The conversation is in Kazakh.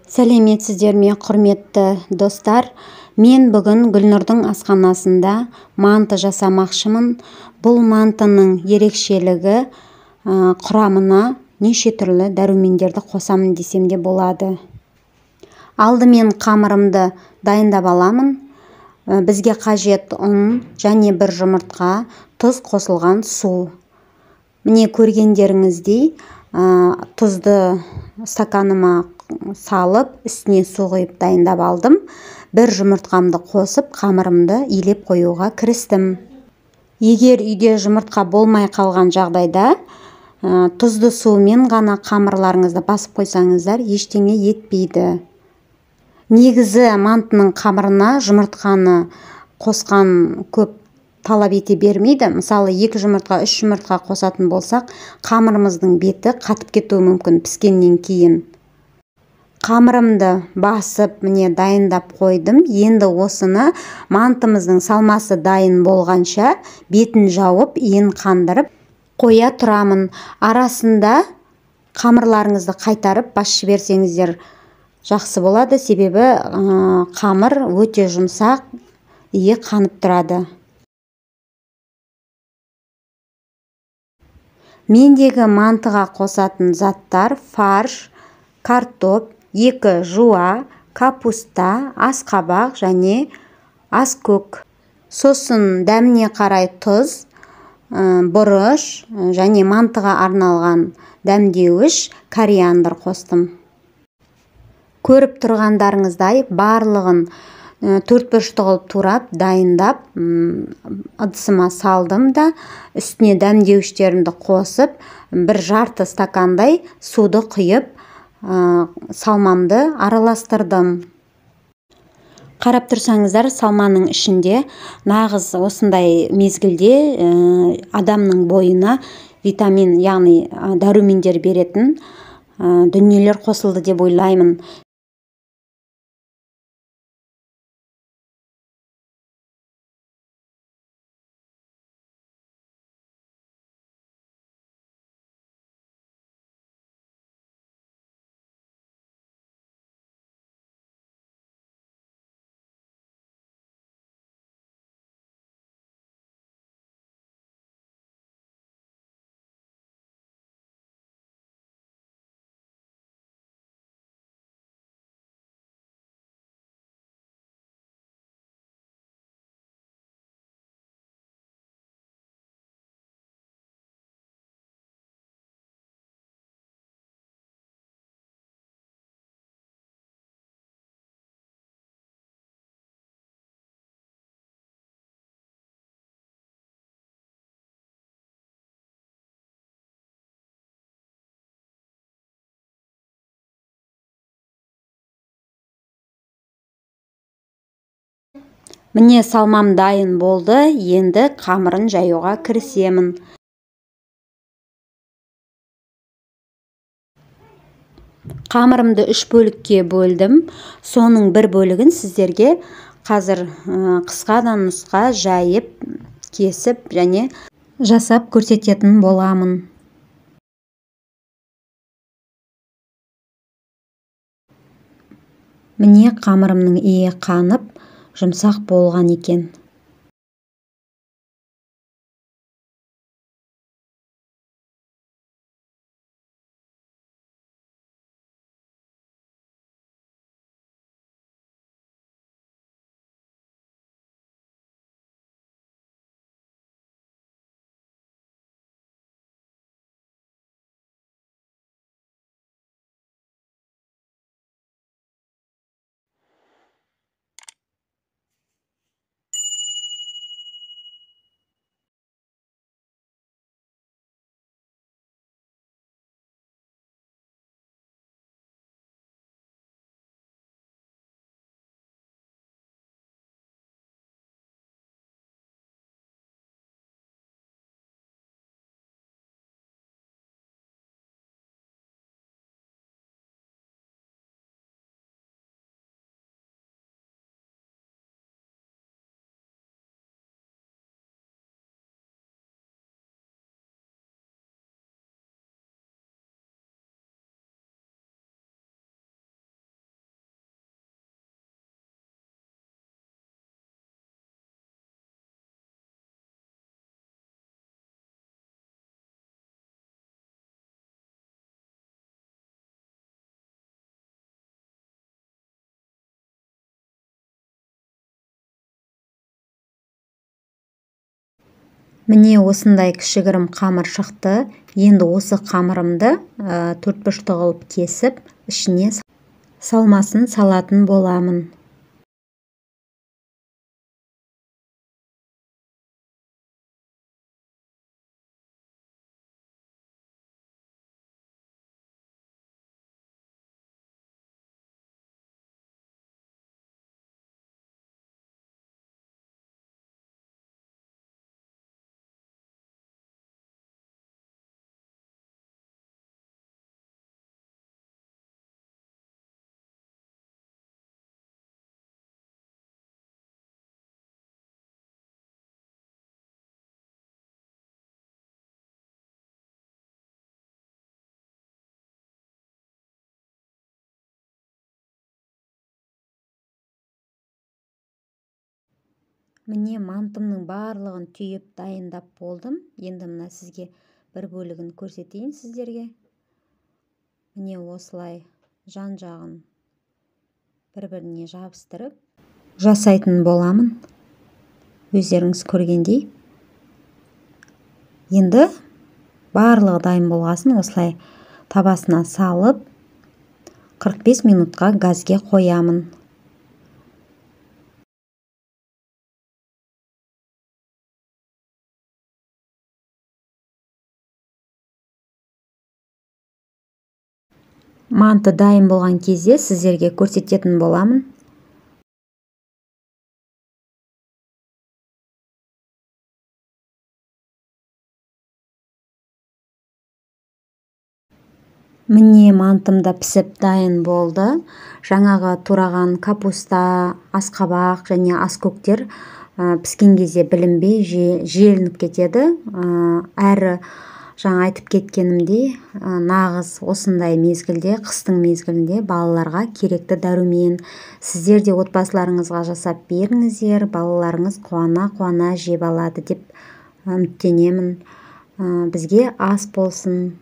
Сәлеметсіздер ме, құрметті достар? Мен бүгін Гүлнұрдың асханасында манты жасамақшымын. Бұл мантының ерекшелігі құрамына неше түрлі дәрумендерді қосамын десем де болады. Алдымен қамырымды дайындап аламын. Бізге қажет ұн және бір жұмыртқа, тұз қосылған су. Міне көргендеріңіздей, тұзды стаканыма салып, үстіне су құйып дайындап алдым. Бір жұмыртқамды қосып, қамырымды илеп қоюға кірістім. Егер үйде жұмыртқа болмай қалған жағдайда, тұзды сумен ғана қамырларыңызды басып қойсаңыздар, ештеңе етпейді. Негізі мантының қамырына жұмыртқаны қосқан көп талап ете бермейді. Мысалы, 2 жұмыртқа, 3 жұмыртқа қосатын болсақ, қамырымыздың беті қатып кетуі мүмкін піскеннен кейін. Қамырымды басып, міне дайындап қойдым. Енді осыны мантымыздың салмасы дайын болғанша бетін жауып, иін қандырып қоя тұрамын. Арасында қамырларыңызды қайтарып бас жіберсеңіздер жақсы болады, себебі қамыр өте жұмсақ, иі қанып тұрады. Мендегі мантыға қосатын заттар: фарш, картоп, 2 жуа, капуста, асқабақ және аскөк. Сосын дәміне қарай тұз, бұрыш және мантыға арналған дәмдеуіш кориандр қостым. Көріп тұрғандарыңыздай, барлығын төрт бұрышты қылып турап, дайындап, ыдысыма салдым да, үстіне дәмдеуіштерімді қосып, бір жарты стакандай суды құйып, салмамды араластырдым. Қарап тұрсаңыздар, салманың ішінде нағыз осындай мезгілде адамның бойына витамин, яғни дәрумендер беретін дүниелер қосылды деп ойлаймын. Міне салмам дайын болды, енді қамырын жаюға кірісемін. Қамырымды 3 бөлікке бөлдім. Соның бір бөлігін сіздерге қазір қысқадан нұсқа жайып, кесіп және жасап көрсететін боламын. Міне қамырымның иі қанып, жұмсақ болған екен. Міне осындай кішігірім қамыр шықты. Енді осы қамырымды төртбұрышты қылып кесіп, ішіне салмасын салатын боламын. Міне мантымның барлығын түйіп дайындап болдым. Енді мына сізге бір бөлігін көрсетейін сіздерге. Міне осылай жан-жағын бір-біріне жабыстырып жасайтын боламын. Өздеріңіз көргендей. Енді барлығы дайын болғасын осылай табасына салып 45 минутқа газге қоямын. Манты дайын болған кезде сіздерге көрсететін боламын. Міне мантым да пісіп дайын болды. Жаңағы тураған капуста, асқабақ және аскөктер піскен кезде білінбей желініп кетеді. Әрі жаңа айтып кеткенімдей, нағыз осындай мезгілде, қыстың мезгілінде балаларға керекті дәрумен. Сіздер де отбасыларыңызға жасап беріңіздер, балаларыңыз қуана-қуана жеп алады деп үміттенемін. Бізге ас болсын.